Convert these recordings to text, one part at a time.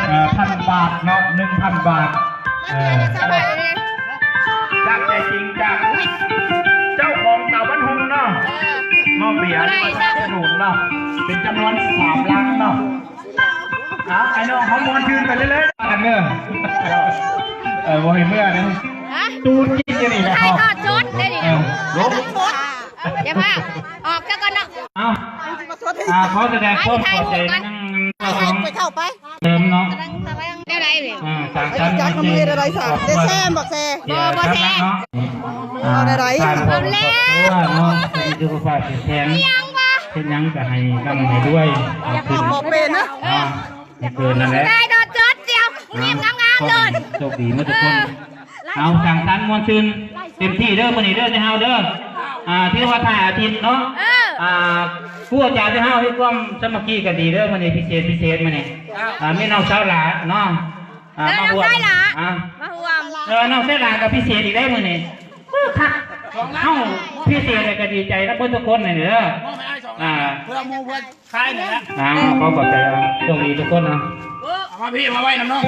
ເອີ ພັນບາດເນາະ ໜຶ່ງພັນບາດ ເອີ ຈາກໃຈຈິງຈາກເຈົ້າຂອງເຕົາບ້ານຮຸ່ງເນາະ ມອບເບຍໃຫ້ສະໜັບສະໜູນເນາະ ເປັນຈຳນວນສາມລັງເນາະ. ເອົາ ອ້າຍນ້ອງເຮົາມ່ວນຊື່ນໄປເລື້ອຍໆ ກັນເດີ ເອີ ບໍ່ໃຫ້ເມື່ອເດີ ຮະ? ຕູດກິນຢູ່ນີ້ແຫຼະ ຖ່າຍທອດສົດໄດ້ນີ້ ເອີ ລົງ ຢ່າພາ ອອກຊະກ່ອນເນາະ ເອົາ ອ່າ ຂໍສະແດງຄວາມຂອບໃຈນຳ ໄປເຂົ້າໄປ ເຕີມເນາະ ແນວໃດນີ້ ອ່າ ສ້າງສັນ ຈັກມັນເຮັດອະໄລຊະ ໄດ້ແຊມບໍ່ແຊ ບໍ່ ບໍ່ແຊ ເນາະ ອ່າ ເອົາໄດ້ ເອົາແລ້ວ ເນາະ ໃຫ້ສຸຂະພາບແຂງແຮງ ອີຫຍັງວະ ເຮັດຫຍັງກໍໃຫ້ຮ່ຳໃຫ້ລວຍ ຢ່າເວົ້າບໍ່ເປັນນະ ອ່າ ເກີນນັ້ນແຫຼະ ໄດ້ດອກຈົດດຽວ ງຽບງາມໆໂລດ ໂຊກດີໝົດທຸກຄົນ ເອີ ເອົາ ສັງສັນມ່ວນຊື່ນເຕັມທີ່ເດີມື້ນີ້ເດີ ເຮົາເດີ ອ່າ ຖືວ່າທ້າຍອາທິດເນາະ ເອີ ອ່າ ຄູອາຈານເຮົາເຮັດຄວາມສາມັກຄີກັນດີເດີມື້ນີ້ ພິເສດ ພິເສດມື້ນີ້ ອ່າ ມີນ້ອງສາວຫຼ້າເນາະ ອ່າ ເອີ ມາຮ່ວມ ນ້ອງສາວຫຼ້າ ອ່າ ມາຮ່ວມ ເອີ ນ້ອງສາວຫຼ້າກໍພິເສດອີກເດ້ມື້ນີ້ ເອີ ຄັກ ເຮົາພິເສດແລ້ວກໍດີໃຈນຳເບິດທຸກຄົນນີ້ເດີ ອ່າ ເພື່ອໝູ່ເພື່ອ ຂາຍນີ້ແຫຼະ ອ້າວ ຂໍຂອບໃຈ ໂຊກດີທຸກຄົນເນາະ ເອົາມາພີ່ ມາໄວ້ນຳນ້ອງ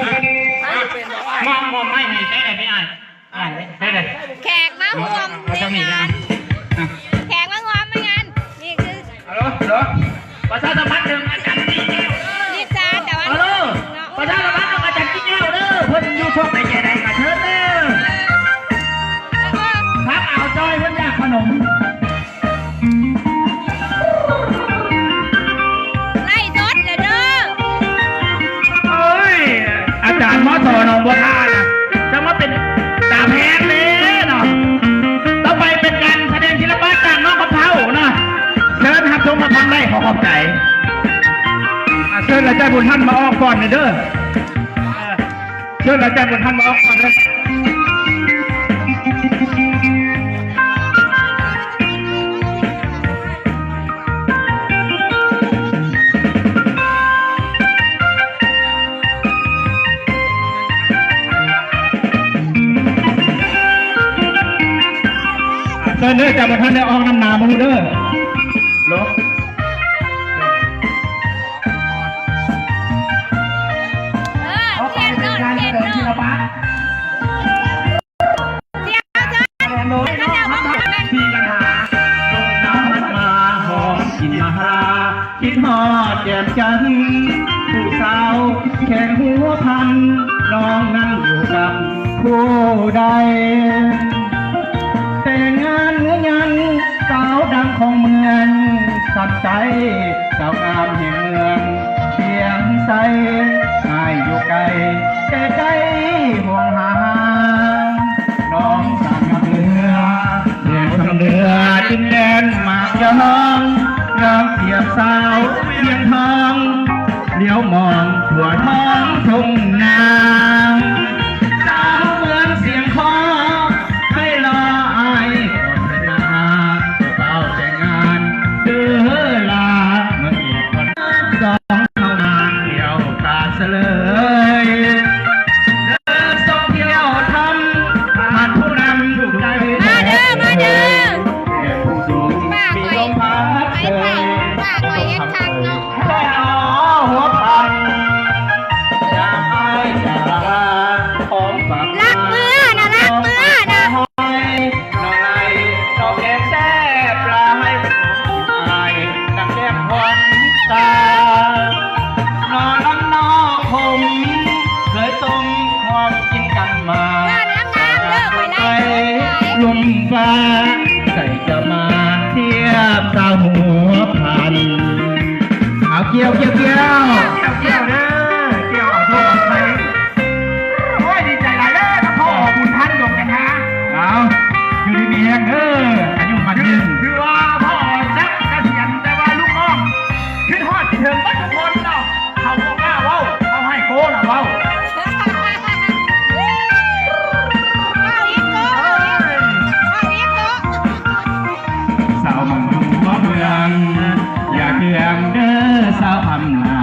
ມາ ມອບໄມ້ໃຫ້ໃຊ້ໄດ້ພີ່ອ້າຍ ອ້າຍ ໃຊ້ໄດ້ ແຂກມາຮ່ວມໃນງານ ອ່ະ ແຂກມາຮ່ວມໃນງານ ນີ້ຄື ຮັລໂຫຼ ຮັລໂຫຼ ປະຊາສຳພັນເຖິງອາຈານຕີແກ້ວ ນິຊາ ຕາວັນ ຮັລໂຫຼ ປະຊາສຳພັນເຖິງອາຈານຕີແກ້ວເດີ ເພິ່ນຢູ່ຊ່ອງໃດແຈໃດກໍເຊີນເດີ ແລ້ວກໍ ທັກເອົາຈອຍ ເພິ່ນຢາກຂະໜົມ. ໄລຟ໌ສົດແລ້ວເດີ ໂອ້ຍ ອາຈານ ມສ ໜອງບົວທານະ ຈະມາເປັນຕາແພງເດ້ເນາະ ຕໍ່ໄປເປັນການສະແດງສິລະປະຈາກນ້ອງຄຳເທົ້າເນາະ ເຊີນຮັບຊົມຮັບຟັງໄດ້ ຂໍຂອບໃຈ ອ່າ ເຊີນອາຈານບຸນທັນມາອອກກ່ອນເດີ. ເຊີນອາຈານບຸນທັນມາອອກກ່ອນເດີ ເຊີນເດີ ອາຈານບຸນທັນໄດ້ອອກນຳໜ້າໝູ່ເດີ ລົງ. ເອີ ຂອງໄປເປັນການສະແດງສິລະປະ ສຽງເຊີນ ສຽງເຊີນ ສຽງເຊີນ ສີ່ກັນຫາ ສົ່ງນ້ຳມາຫອມກິ່ນມາຫາ ຄິດຮອດແກ້ມຈັນ ຜູ້ສາວແຂວງຫົວພັນ ນ້ອງນັ້ນຢູ່ກັບຜູ້ໃດ ແຕ່ງງານເມືອຍັນ ສາວດັງຂອງເມືອງສັກໄຊ ສາວງາມແຫ່ງເມືອງຊຽງໄຊ ອ້າຍຢູ່ໄກ ແຕ່ໃຈຫ່ວງຫາ ນ້ອງສາວງາມເຫຼືອ ແດນສຳເຫຼືອ ດິນແດນໝາກຢອງ ງາມປຽບສາວວຽງທອງ ຫຼຽວມອງທົ່ວທ້ອງທົ່ງນາ ສາວເມືອງຊຽງຂອງ ໃຫ້ລໍອ້າຍໂພດນາ ເຈົ້າບ່າວແຕ່ງງານເດີຫຼ້າ ເມືອງເອກພອນສອງເຮົາມາທ່ຽວຕາສະເຫຼີຍ ເດີຊົມທ່ຽວທຳ ທ່ານຜູ້ນຳຜູ້ໃຈ ມາເດີ ມາເດີ ຜູ້ສູງມີລົມພັດເຊີຍ ຝາກໄວ້ເຮັດຄັກເນາະ ແຕ່ເອົາຫົວພັນ ຈາກອ້າຍຈາກຫຼ້າ ຂອງຝາກ ລັກເມືອນະ ລັກເມືອນະ ໜໍ່ໄຫຼ ໜໍ່ແກງແຊບຫຼາຍ ອ້າຍ ໜໍ່ແກງຂວັນຕາ ໜໍ່ລຳໜໍ່ຂົມ ເຄີຍຕົ້ມຮ່ວມກິນກັນມາ ບ້ານງາມໆເດີ ໄປ ໄປລຸມຟ້າ ໃສ່ຈະມາທຽບສາວຫົວພັນ ເອົາ ກ່ຽວ ກ່ຽວ ກ່ຽວ ກ່ຽວ ກ່ຽວເດີ ກ່ຽວເອົາໂຊກເອົາໄຊ ໂອ້ຍ ດີໃຈຫຼາຍເດີ ມາພໍ້ບຸນທັນ ດົງກັນຫາ ເອົາ ຢູ່ດີມີແຮງເດີ ອາຍຸໝັ້ນຍືນ ຖືວ່າພໍ່ຈັກກະສຽນ ແຕ່ວ່າລູກນ້ອງຄິດຮອດຄິດເຖິງເບິດທຸກຄົນເນາະ ເຂົາບໍ່ກ້າເວົ້າ ເຂົາໃຫ້ໂກນະເວົ້າ. ສາວບ້ານຫົວເມືອງ ຢ່າເຄືອງເດີສາວຄຳນາ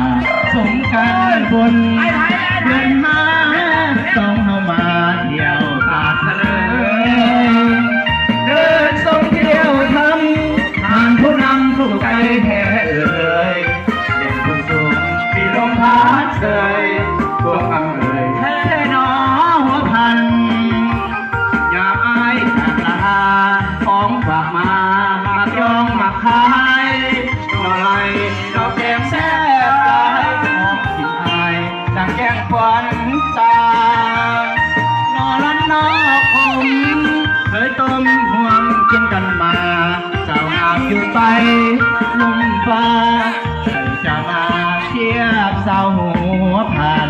ສົງການບຸນເດືອນຫ້າ ສອງເຮົາມາທ່ຽວຕາດສະເຫຼີຍ ເດີຊົມທ່ຽວທຳ ທ່ານຜູ້ນຳຜູ້ໃຈແທ້ເອີຍ ເປັນຜູ້ຊົມທີ່ລົມພັດເຊີຍ ເອີຍ ແທ້ໜໍຫົວພັນ ຢາກອາຍຈາກລາ ຂອງຝາກມາ ໝາກຢອງໝາກຄາຍ ໜໍ່ໄລ່ ໜໍ່ແກງແຊບຫຼາຍ ຂອງກິນອາຍ ດັ່ງແກງຂວັນຕາ ໜໍ່ລັນໜໍ່ຂົມ ເຄີຍຕົ້ມຮ່ວມກິນກັນມາ ສາວງາມຢູ່ໄປລຸ່ມຟ້າ ໃຜຈະມາທຽບສາວຫົວພັນ.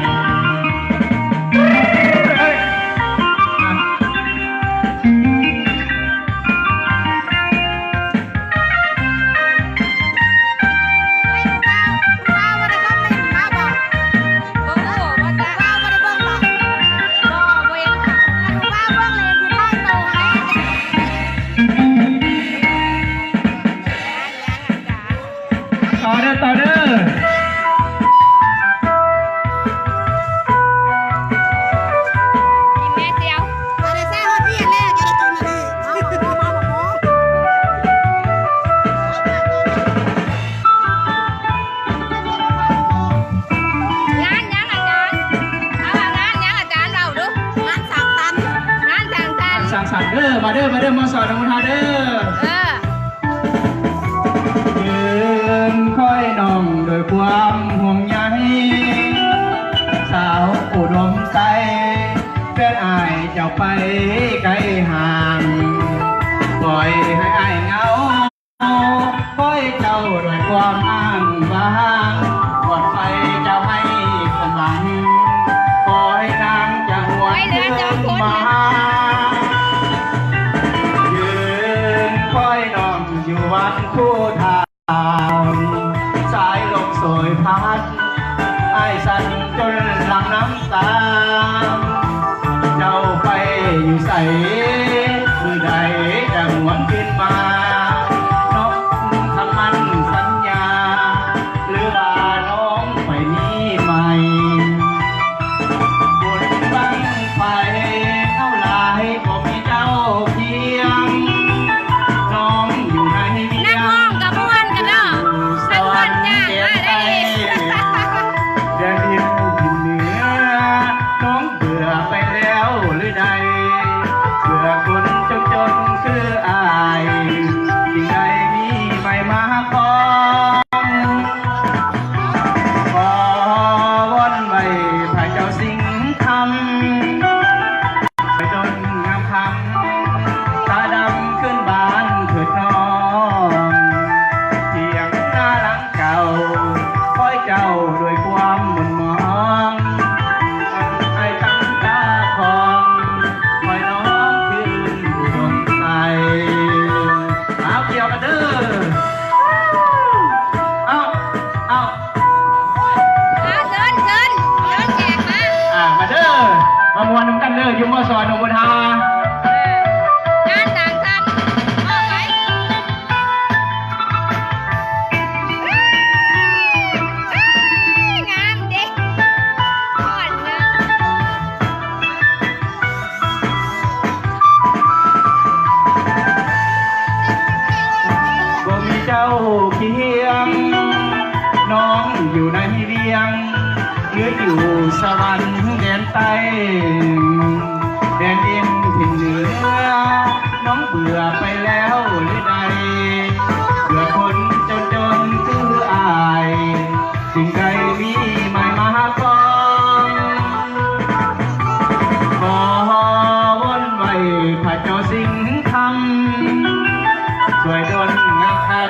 ຕໍ່ເດີ ຕໍ່ເດີ ກິນແນ່ສ່ຽວ ງານຫຍັງອາຈານ? ເອົາວ່າງານຫຍັງອາຈານເວົ້າດູ. ງານສັງສັນ ງານສັງສັນ ສັງສັນເດີ ມາເດີ ມາເດີ ມາສອນນຳທາເດີ. ເອີ ຢືນຄອຍນ້ອງດ້ວຍຄວາມຫ່ວງໃຍ ສາວອຸດົມໄຊ ແຟນອ້າຍເຈົ້າໄປໄກຫ່າງ ປ່ອຍໃຫ້ອ້າຍເຫງົາ ຄອຍເຈົ້າດ້ວຍຄວາມອ້າງວ້າງ ກອດໄປເຈົ້າໃຫ້ສົມຫວັງ ຂໍໃຫ້ນາງຈະຫວນຄືນມາ ຢືນຄອຍນ້ອງຢູ່ວັດພູທາ ສາຍລົມໂຊຍພັດ ອ້າຍສັ່ນຈົນຫຼັ່ງນ້ຳຕາ ເຈົ້າໄປຢູ່ໃສ ມື້ໃດຈະຫວນຄືນມາ ນ້ອງຄຳໝັ້ນສັນຍາ ຫຼືວ່ານ້ອງໄປມີໃໝ່? ບຸນບັ້ງໄຟເຮົາຫຼາຍ ບໍ່ມີເຈົ້າຄຽງ ນ້ອງຢູ່ໃນວຽງ ນັກຮ້ອງກໍມ່ວນກັນເນາະ ຄັນມ່ວນຈ້າງມາໄດ້ ແດນດິນຖິ່ນເໜືອ ນ້ອງເບື່ອໄປແລ້ວຫຼືໃດ ເບື່ອຄົນຈົນໆຄືອ້າຍ ຈຶ່ງໄດ້ມີໃໝ່ມາຄອງ ຂໍວອນໄຫວ້ພະເຈົ້າສິງຄຳ ໃຫ້ດົນງາມຄຳ ຕາດຳຄືນບ້ານເຖີດນ້ອງ ຖຽງນາຫຼັງເກົ່າ ຄອຍເຈົ້າດ້ວຍຄວາມໝູນມອງ ອ້າຍຕັ້ງຕາຂອງ ຄອຍນ້ອງຄືນອຸດົມໄຊ ເອົາ ກ່ຽວກັນເດີ ເອົາ ເອົາ ອ່າ ເຊີນ ເຊີນ ເຊີນແຂກມາ ອ່າ ມາເດີ ມາມ່ວນນຳກັນເດີ ຢູ່ ມສ ໜອງບົວທາ ງານສ້າງສັນ ອອກໄປ ງາມເດ້ ຮ້ອນເນາະ. ບໍ່ມີເຈົ້າຄຽງ ນ້ອງຢູ່ໃນວຽງ ຫຼືຢູ່ສະຫວັນແດນໃຕ້ ແດນດິນຖິ່ນເໜືອ ນ້ອງເບື່ອໄປແລ້ວຫຼືໃດ ເບື່ອຄົນຈົນໆຄືອ້າຍ ຈຶ່ງໄດ້ມີໃໝ່ມາຄອງ ຂໍວອນໄຫວ້ພະເຈົ້າສິງຄຳ ຊ່ວຍດົນງາມຄຳ ພາ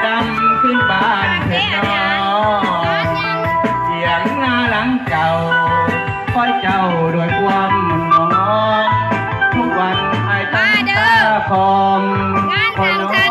ດຳຄືນບ້ານເທີດນ້ອງ ຖຽງນາຫຼັງເກົ່າ ຄອຍເຈົ້າດ້ວຍຄວາມໝູນມອງ ທຸກວັນອ້າຍຕັ້ງຕາຂອງ ມາເດີ ງານສັງສັ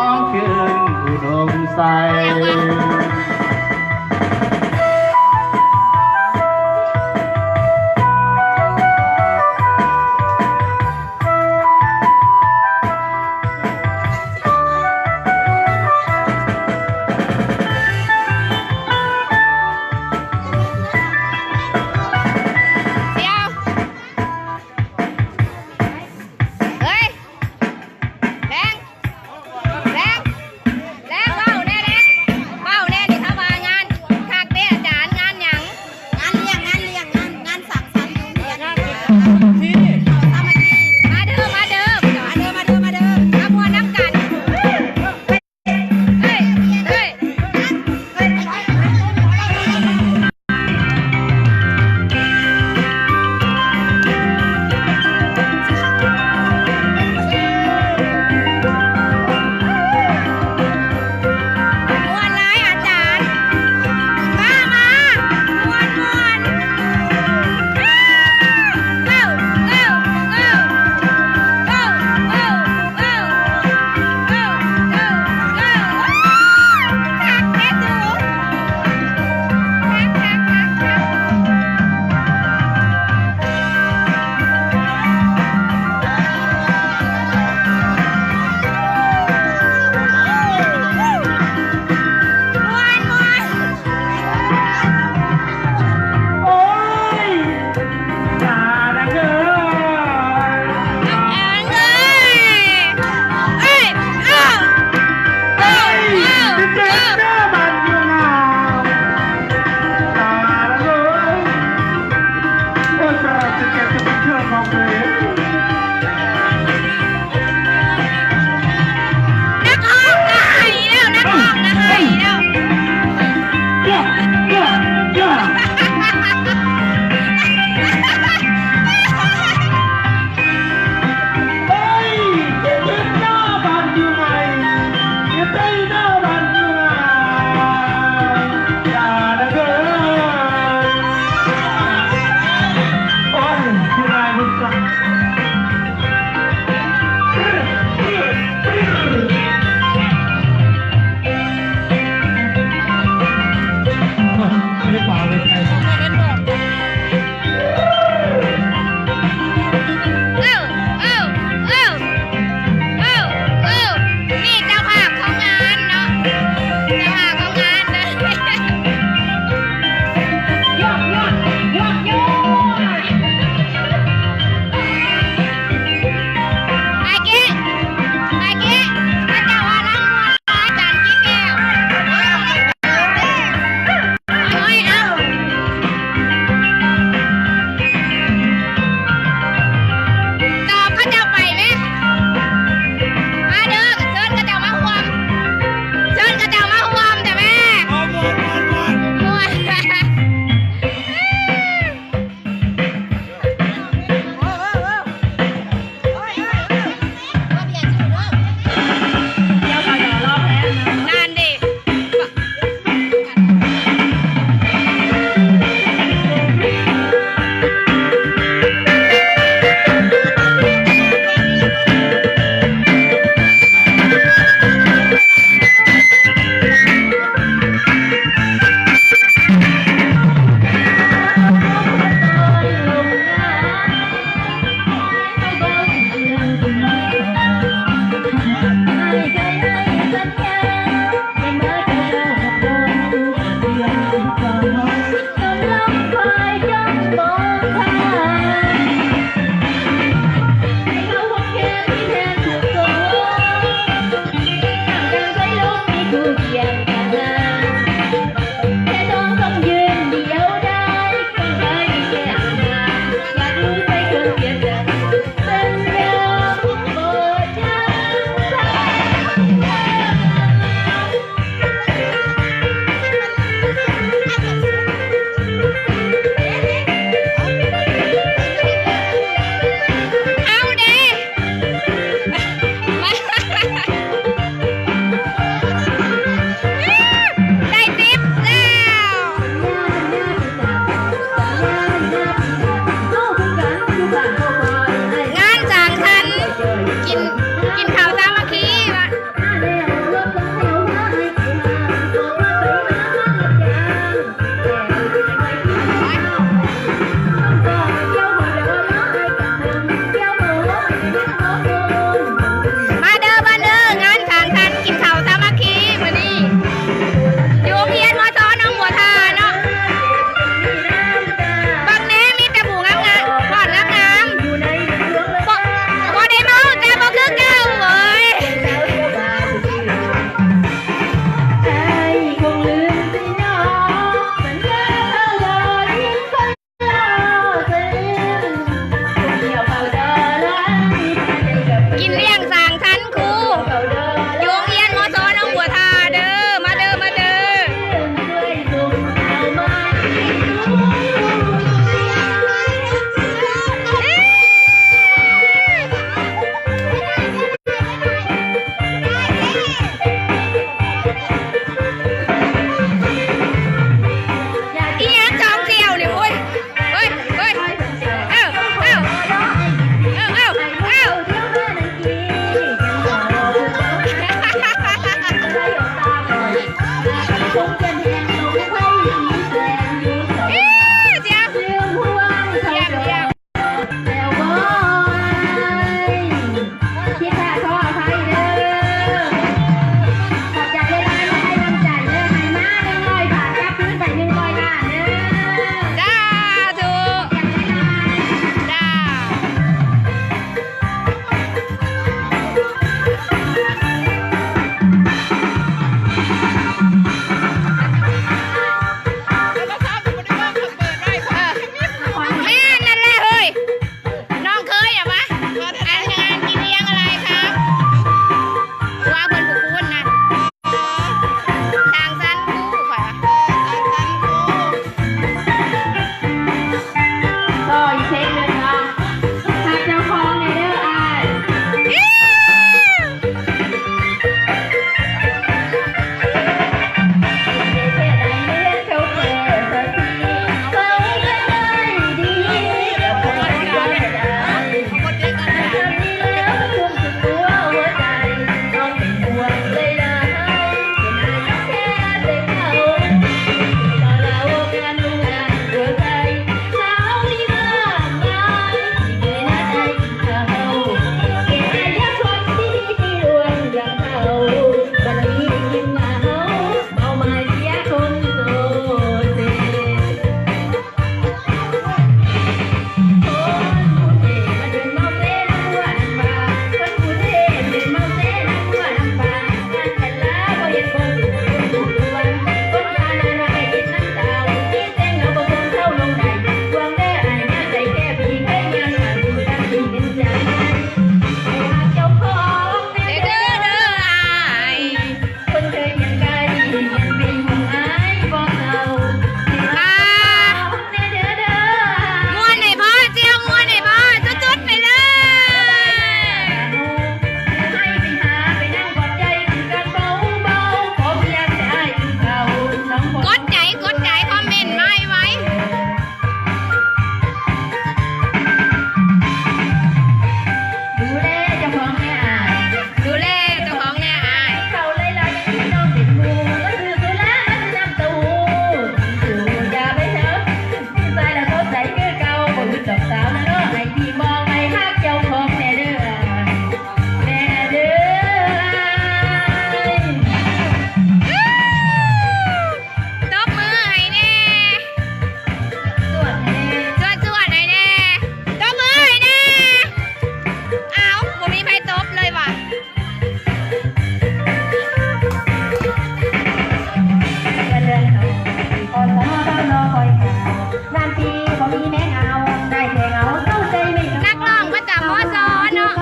ນັກຮ້ອງປະຈຳ ມສ ເນາະ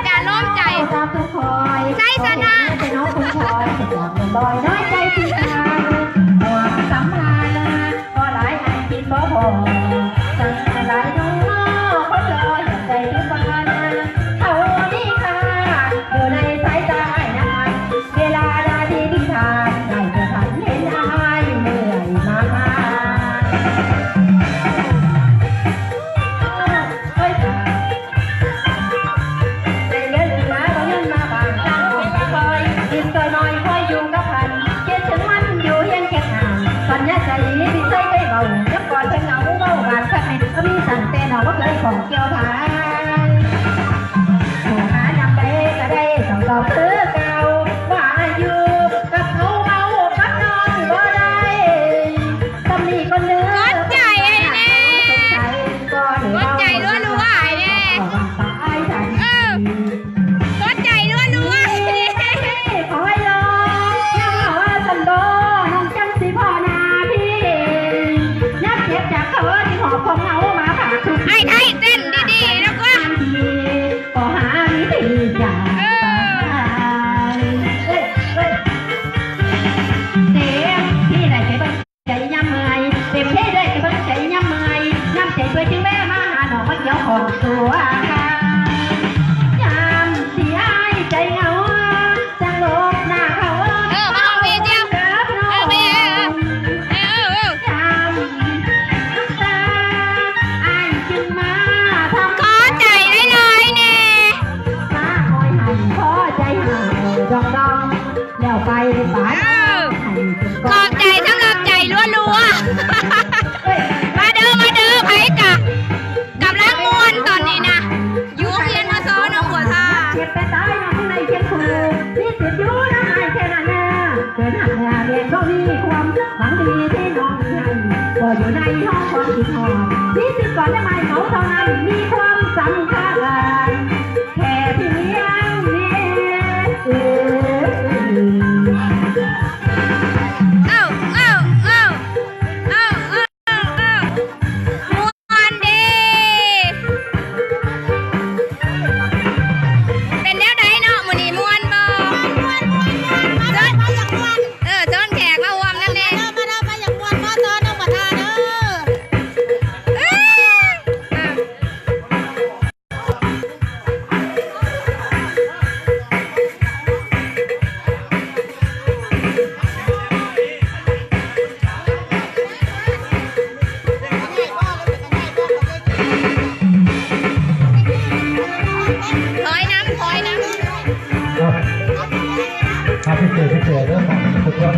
ຈາລົມໃຈ ໄຊຊະນະ ກດໃຈໃຫ້ແນ່ ກດໃຈ ກດໃຈ ເອີ ກດໃຈ ກດໃຈ ອ້າຍໄທເຕັ້ນດີໆ ແລ້ວກໍ ເອີ ມາທາງພີ້ເຈົ້າ ເອີ ເອີ ເອີ ເອີ ເອີ ຂໍໃຈຫຼາຍໆແນ່ ເອີ ຂອບໃຈສຳລັບໃຈລົວໆ ມາເດີ ມາເດີ ໃຜກະ ກຳລັງມ່ວນຕອນນີ້ນະ ຢູ່ໂຮງຮຽນ ມສ ໜອງບົວທາ. ເຈັບແຕ່ຕາຍນຳໃນຄຽງຄູ່ ມີສິດຢູ່ນຳອ້າຍແຄ່ນັ້ນນາ ເກີດຫັກແລ້ວແມ່ນບໍ່ມີຄວາມຫວັງດີທີ່ນ້ອງມີໃຫ້ ບໍ່ຢູ່ໃນຫ້ອງຄວາມຄິດຮອດ ມີສິດກ່ອນນຳອ້າຍເຂົາເທົ່ານັ້ນ ມີຄວາມສຳຄັນແຄ່ພຽງນີ້. ເອີ ເອີ ເອີ ເອີ ເອີ ເອີ ເອີ ເອີ ເອີ ມ່ວນເດ້ ເປັນແນວໃດເນາະ ມື້ນີ້ມ່ວນບໍ່? ມ່ວນ ມ່ວນ ມ່ວນ ມ່ວນ ເຊີນ ເອີ ເຊີນແຂກມາຮ່ວມນຳແດ່ ມາເດີ ມາເດີ ໃຜຢາກມ່ວນ ມສ ໜອງບັວທາເດີ ເອີ ເອີ. ຖອຍນຳ ຖອຍນຳ ເອົາ ເອົາ ພິເສດ ພິເສດເດີ ຂອງທຸກຄົນ.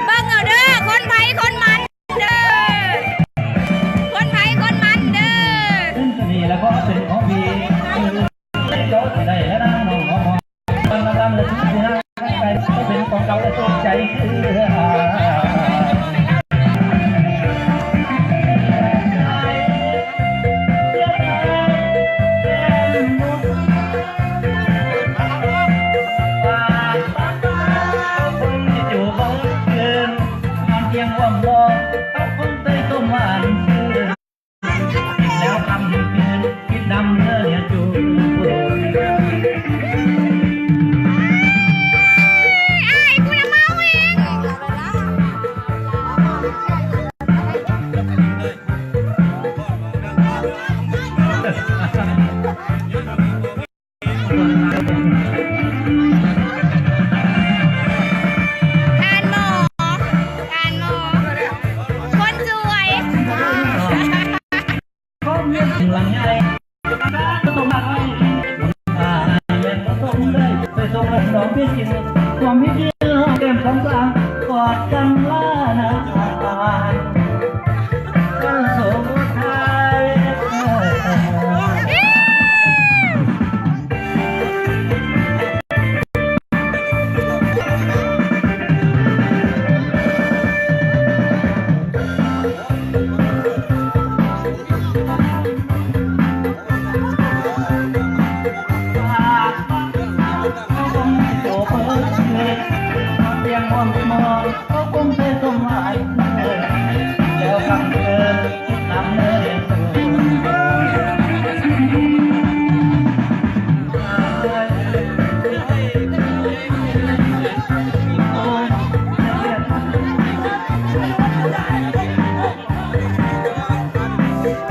ເບິ່ງເອົາເດີ ຄົນໃຜຄົນມັນເດີ ຄົນໃຜຄົນມັນເດີ. ອ້າຍ ກູນະເມົາເອງ. ສອງເປັນຈິງ ຄວາມເປັນຈິງ ແກ້ມຂອງການກອດກັນລານາ ກັນສຸດທ້າຍ.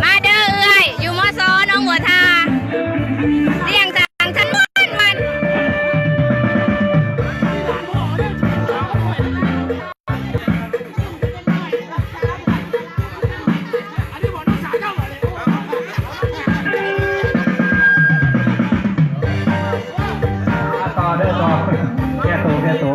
ມາເດີເອື້ອຍ ຢູ່ ມສ ໜອງບົວທາ ລ້ຽງສັງສັນມ່ວນໆ. ຕໍ່ເດີ ຕໍ່ ແກ້ໂຕ ແກ້ໂຕ.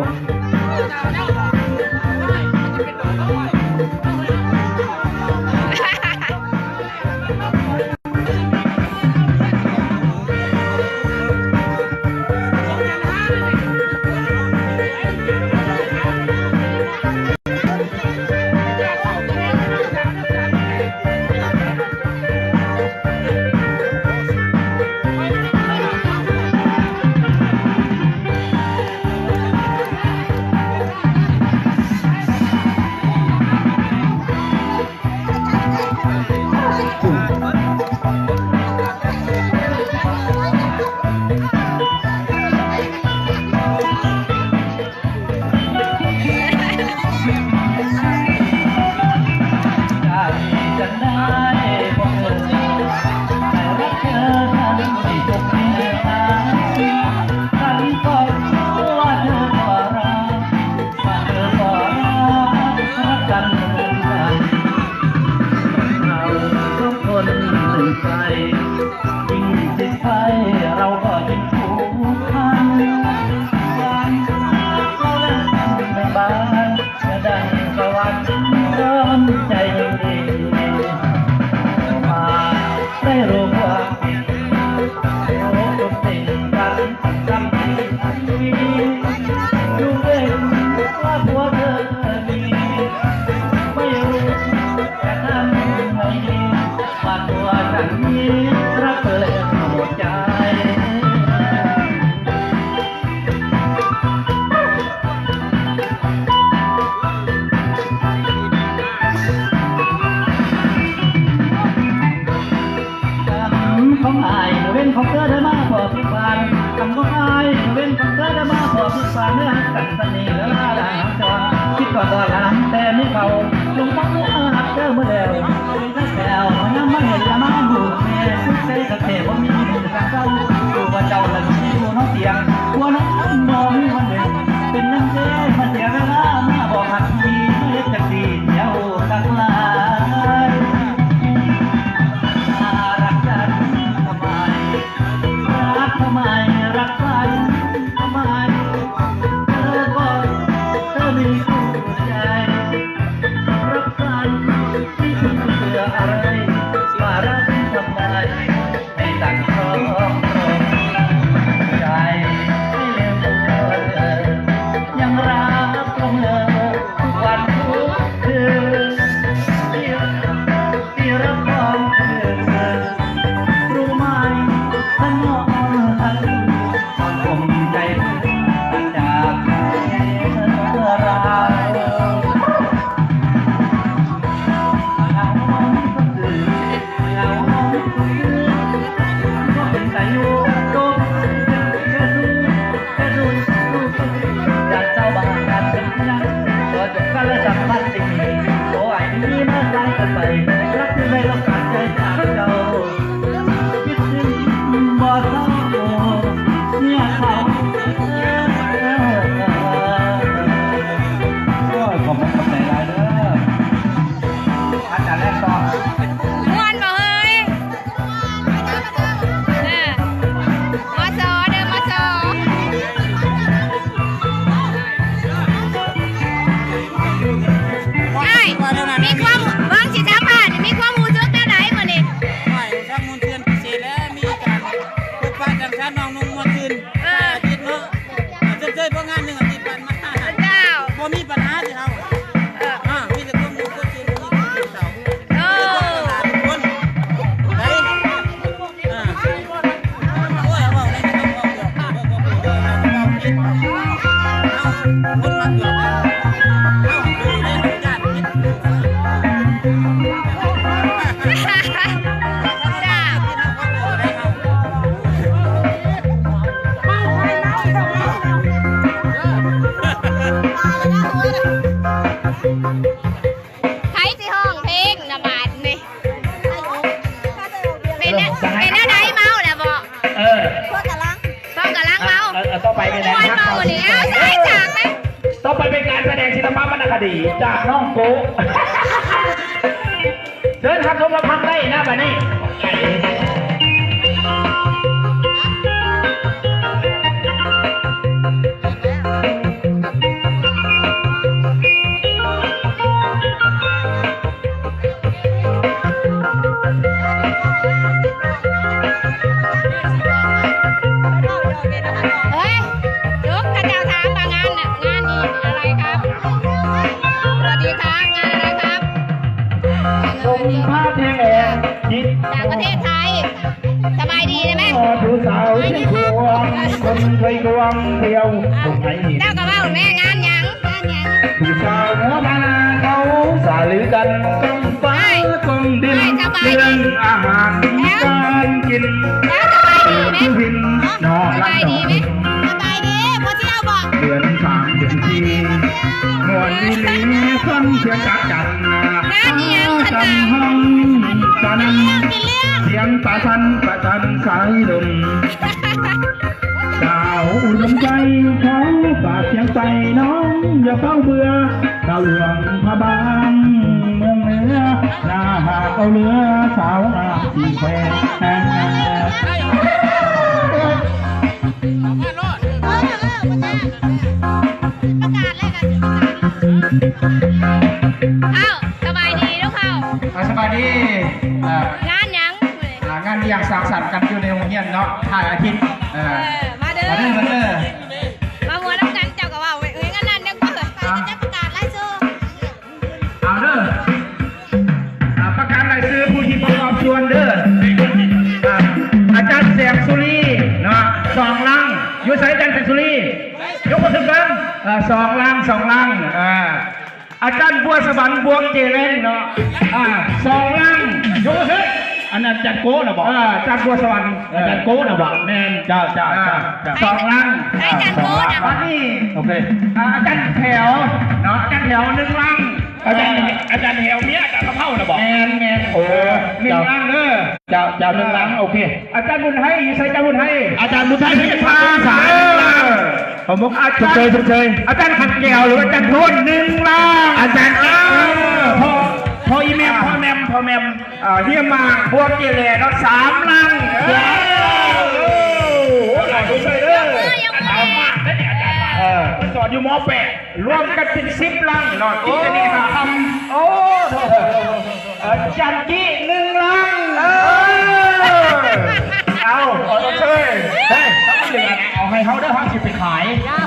ກຳຂອງອ້າຍ ເວັນຂອງເທີໄດ້ມາພໍພິກບານ ກຳຂອງອ້າຍ ເວັນຂອງເທີໄດ້ມາພໍພິກບານ ເນື້ອຮັກກັນສະເໜ່ລະລາລາງຈອນ ຄິດວ່າບໍ່ລາງແຕ່ໃນເຂົາ ລົງທັກເນື້ອຮັກເທີເມື່ອແລ້ວ ແລ້ວຍາມມາເຫັນລະມາລູກແມ່ ສຸດໃຈກະແທ້ບໍ່ມີ ໃຜຊິຮ້ອງເພງນະບາດນີ້ ເປັນແນວ ເປັນແນວໃດ ເມົາແລ້ວບໍ່? ເອີ ພວກກຳລັງ ພວກກຳລັງເມົາ ເອີ ເອີ ຕໍ່ໄປເປັນແນວ ໂອ້ຍ ເມົານີ້ ເອົາ ໃສ່ຈາກໄປ ຕໍ່ໄປເປັນການສະແດງສິລະປະວັນນະຄະດີຈາກນ້ອງໂກະ ເຊີນຮັບຊົມຮັບຟັງໄດ້ນະບາດນີ້. ເຮີ້ຍ ລຸກ ເຂົາເຈົ້າຖາມວ່າງານ ງານນີ້ອະໄລຄັບ? ສະຫວັດດີຄັບ ງານອະໄລຄັບ? ຊົມພະເພງແອງ ຈາກປະເທດໄທ. ສະບາຍດີໄດ້ໄໝ? ຜູ້ສາວຊຽງຂວາງ ຄົນເຄີຍຄວາມທ່ຽວ ອ່ະ ເຈົ້າກໍເວົ້າແມ່ ງານຫຍັງ? ງານຫຍັງ? ຜູ້ສາວຫົວໜ້າເຂົາສາລືກັນ ກ້ອງຟ້າກ້ອງດິນ ເລື່ອງອາຫານການກິນ ແລ້ວສະບາຍດີໄໝ? ເນາະ ສະບາຍດີໄໝ? ສະບາຍດີ ບໍ່ທ່ຽວບໍ່? ເດືອນສາມເດືອນສີ່ ມ່ວນອີ່ຫຼີ ຟັງສຽງກະຈັນ ງານອີ່ຫຍັງ ກະຈັນຮ້ອງສະນັ້ນ ສຽງປະຊັນປະຊັນສາຍລົມ. ດາວອຸດົມໄຊ ຂໍຝາກສຽງໄປ ນ້ອງຢ່າເຝົ້າເບື່ອ ດາວຫຼວງພະບາງເມືອງເໜືອ ໜ້າຫາກເອົາເຫຼືອ ສາວງາມສີ່ແຄວນ. ເອົ້າ ສະບາຍດີລູກເຮົາ ອ່າ ສະບາຍດີ ອ່າ ງານຫຍັງ? ອ່າ ງານລ້ຽງສັງສັນກັນຢູ່ໃນໂຮງຮຽນເນາະ ທ້າຍອາທິດ ເອີ ເອີ ມາເດີ ມາເດີ ມາເດີ ມາມ່ວນນຳກັນ. ເຈົ້າກໍເວົ້າ ເອີຍ ງານນັ້ນຍັງບໍ່ ອ່າ ຈະປະກາດລາຍຊື່ ເອົາເດີ ອ່າ ປະກາດລາຍຊື່ຜູ້ທີ່ປະກອບສ່ວນເດີ ອ່າ ອາຈານແສງສຸລີເນາະ ສອງລັງ ຢູ່ໃສອາຈານແສງສຸລີ? ຍົກມືຂຶ້ນເບິ່ງ ເອີ ສອງລັງ ສອງລັງ ອ່າ ອາຈານບົວສະຫວັນ ບົວເຈແລງເນາະ ອ່າ ສອງລັງ ຍົກມືຂຶ້ນ. ອັນນັ້ນອາຈານໂກນະບໍ? ເອີ ອາຈານບົວສະຫວັນ ເອີ ອາຈານໂກນະບໍ? ແມ່ນ ເຈົ້າ ເຈົ້າ ອ່າ ເຈົ້າ ສອງລັງ ໃຫ້ອາຈານໂກນະ ອ່າ ບັດນີ້ ໂອເຄ ອ່າ ອາຈານແຖວເນາະ ອາຈານແຖວໜຶ່ງລັງ ອາຈານ ອາຈານແຖວເມຍອາຈານກະເພົານະບໍ? ແມ່ນ ແມ່ນ ໂອ້ ເອີ ໜຶ່ງລັງເດີ ເຈົ້າ ເຈົ້າ ໜຶ່ງລັງ ໂອເຄ. ອາຈານບຸນໄຮ ຢູ່ໃສອາຈານບຸນໄຮ? ອາຈານບຸນໄຮ ເອີ ຂອບຄຸນ ອາຈານ ຊົມເຊີຍ ຊົມເຊີຍ ອາຈານຂັນແກ້ວ ຫຼືອາຈານໂທນ ໜຶ່ງລ້ານ ອາຈານ ເອີ ພໍ່ ພໍ່ອີ່ແໝ່ມ ພໍ່ແໝ່ມ ພໍ່ແໝ່ມ ເອີ ເຮຍມາ ພວກເກເລເນາະ ສາມລ້ານ ເອີ ໂອ້ ຫຼາຍຄົນໃສ່ເດີ ອາຈານມາກເດ້ ອາຈານມາກ ເອີ ເພິ່ນສອນຢູ່ ມໍແປດ ລວມກັນເປັນສິບລ້ານເນາະ ໂອ້ ກິນແຕ່ນີ້ຫາຄ່ຳ ໂອ້ ເອີ ຈັນກີ້ໜຶ່ງລ້ານ ເອີ ເອົາ ເອົາເຊີຍ ເຮີ້ຍ ເອົາໃຫ້ເຮົາເດີ ເຮົາຊິໄປຂາຍ ຍາວ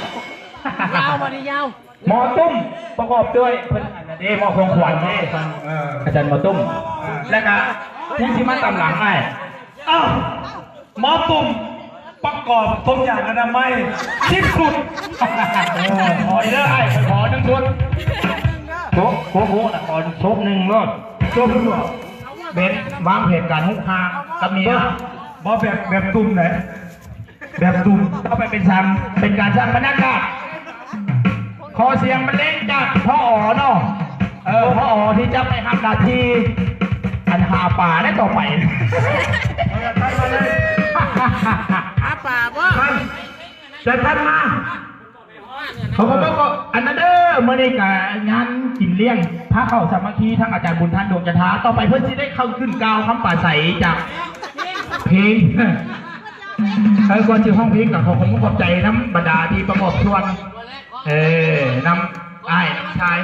ຍາວບໍ່ນີ້ ຍາວ ໝໍຕຸ້ມ ປະກອບດ້ວຍ ເພິ່ນ ອັນນັ້ນເດ້ ໝໍຂອງຂວັນເດ້ ເອີ ອາຈານໝໍຕຸ້ມ ເອີ ແລ້ວກະຜູ້ທີ່ມາຕາມຫຼັງອ້າຍ ເອົ້າ ໝໍຕຸ້ມ ປະກອບຖົງຢາງອະນາໄມ ສິບຊຸດ ເອີ ຂໍເດີອ້າຍ ຂໍໜຶ່ງຊຸດ ໂຄ ໂຄ ໂຄ ຂໍຊຸດໜຶ່ງໂລດ ຈົບແລ້ວບໍ່? ແບບວາງແຜນການຮຸກຮານກັບເມຍ ບໍ່ ແບບ ແບບຕຸ້ມເດ້ ແບບຕຸ້ມ ເອົາໄປເປັນສ້າງ ເປັນການສ້າງບັນຍາກາດ ຂໍສຽງບັນເລງຈາກພໍ່ອໍເນາະ ເອີ ພໍ່ອໍທີ່ຈະໄປຮັບໜ້າທີ່ ອັນຫາປາໄດ້ຕໍ່ໄປ ຫາປາບໍ່? ຈະທັນມາ ເຂົາກໍບອກວ່າ ອັນນັ້ນເດີ ມື້ນີ້ກະງານກິນລ້ຽງ ພາເຂົ້າສາມັກຄີ ທາງອາຈານບຸນທັນ ດວງຈັນທາ ຕໍ່ໄປເພິ່ນຊິໄດ້ເຂົ້າຂຶ້ນກ່າວຄຳປາໄສຈາກເພງ ເອີ ກ່ອນຊິຮ້ອງເພງກໍຂໍຂອບໃຈນຳບັນດາທີ່ປະກອບສ່ວນ ເອີ ນຳອ້າຍນຳຊາຍ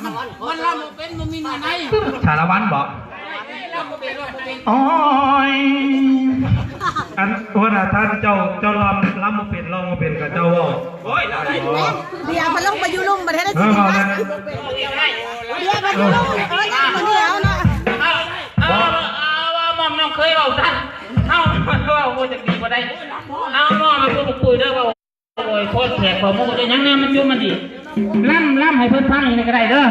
ມັນລຳບໍ່ເປັນ ບໍ່ມີເນື້ອໃນ ສາລະວັນບໍ? ໂອ້ຍ ອັນ ຫົວໜ້າທ່ານເຈົ້າ ເຈົ້າລຳ ລຳບໍ່ເປັນ ຮ້ອງບໍ່ເປັນ ກະເຈົ້າເວົ້າ ໂອ້ຍ ລຳໄດ້ ດຽວເພິ່ນລົງໄປຢູ່ລຸ່ມ ບໍ່ໄດ້ ເອີ ເວົ້າແລ້ວ ດຽວເພິ່ນຢູ່ລຸ່ມ ເອີ ດຽວເນາະ ເອົາ ເອົາ ເອົາ ໝ່ອມນ້ອງເຄີຍເວົ້າຊັ້ນ ເຮົາເວົ້າບໍ່ຈັກດີບໍ່ໄດ້ ເອົາ ມອບໃຫ້ຜູ້ປຸກປຸຍເດີ ເວົ້າ ໂຄດແຂກຂອງໝູ່ເດ້ ຍັງນຳມັນຢູ່ມັນອີກ ລຳ ລຳໃຫ້ເພິ່ນຟັງອີກກໍໄດ້ເດີ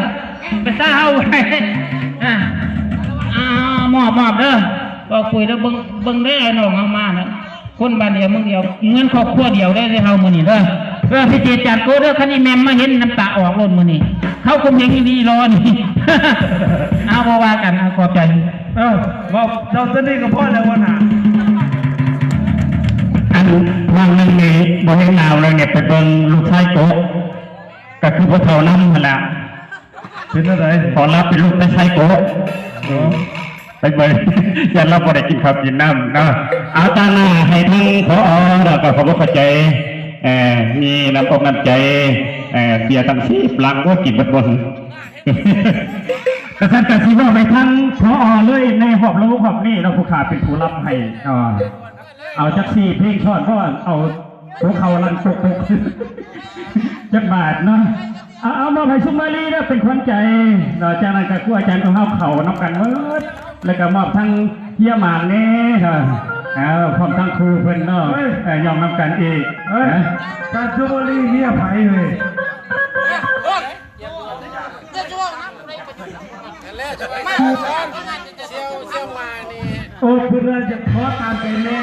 ໄປຊາເຮົາ ອ່າ ອ່າ ມອບ ມອບເດີ ບອກປຸຍເດີ ເບິ່ງ ເບິ່ງເດີ ອ້າຍນ້ອງເຮົາມານະ ຄົນບ້ານດຽວເມືອງດຽວ ເງິນຄອບຄົວດຽວເດ້ເຮົາມື້ນີ້ເດີ ເອີ ພິເດດຈານໂກເດີ ຄັນອີແມ່ມມາເຫັນນ້ຳຕາອອກໂລດມື້ນີ້ ເຂົາຂົ່ມເຫັງອີ່ຫຼີລໍນີ້ ເອົາ ບໍ່ວ່າກັນ ເອົາ ຂອບໃຈ. ເອີ ເວົ້າເທົ່ານີ້ກໍພໍແລ້ວຫົວໜ້າ ອັນ ຫວ່າງໜຶ່ງນີ້ບໍ່ເຫັນໜາວແລ້ວນີ້ ໄປເບິ່ງລູກຊາຍໂກະ ກໍຄືພໍ່ເຖົ້ານຳຫັ້ນລະ ເປັນຈັ່ງໃດ ຂໍລາເປັນລູກແມ່ຊາຍໂກະ ເອີ ໄປເບິ່ງ ຢ້ານລາວບໍ່ໄດ້ກິນເຂົ້າກິນນ້ຳເນາະ ເອົາ ຕາໜ້າໃຫ້ທັງ ຜອ ແລ້ວກໍຂອບອົກຂອບໃຈ ເອີ ມີນ້ຳອົກນ້ຳໃຈ ເອີ ເບຍຕັ້ງສິບຫຼັງ ໂອ້ ກິນເບິດບໍ່ ກະຊັ້ນກະຊິເວົ້າໄປທາງ ຜອ ເລີຍ ໃນຮອບລະບົບຮອບນີ້ເນາະ ຜູ້ຂ້າເປັນຜູ້ລຳໃຫ້ ເອົາຈັກສີ່ເພງຊ້ອນ ເພາະວ່າເອົາຫົວເຂົ່າລັ່ນປົກໆ ຈັກບາດເນາະ ເອົາ ເອົາມອບໃຫ້ສຸມມາລີເດີ ເປັນຂວັນໃຈເນາະ ຈາກນັ້ນກະຄູອາຈານຂອງເຮົາເຂົ້ານຳກັນເໝິດ ແລ້ວກະມອບທັງເຮຍໝາງແດ່ ເອີ ພ້ອມທັງຄູເພິ່ນເນາະ ເອີ ຍ້ອງນຳກັນອີກ ເອີ ນະ ການສຸມມາລີເຮຍໃຜເອີຍ? ໂອ້ ເພິ່ນວ່າຈະຂໍຕາມໄປແນ່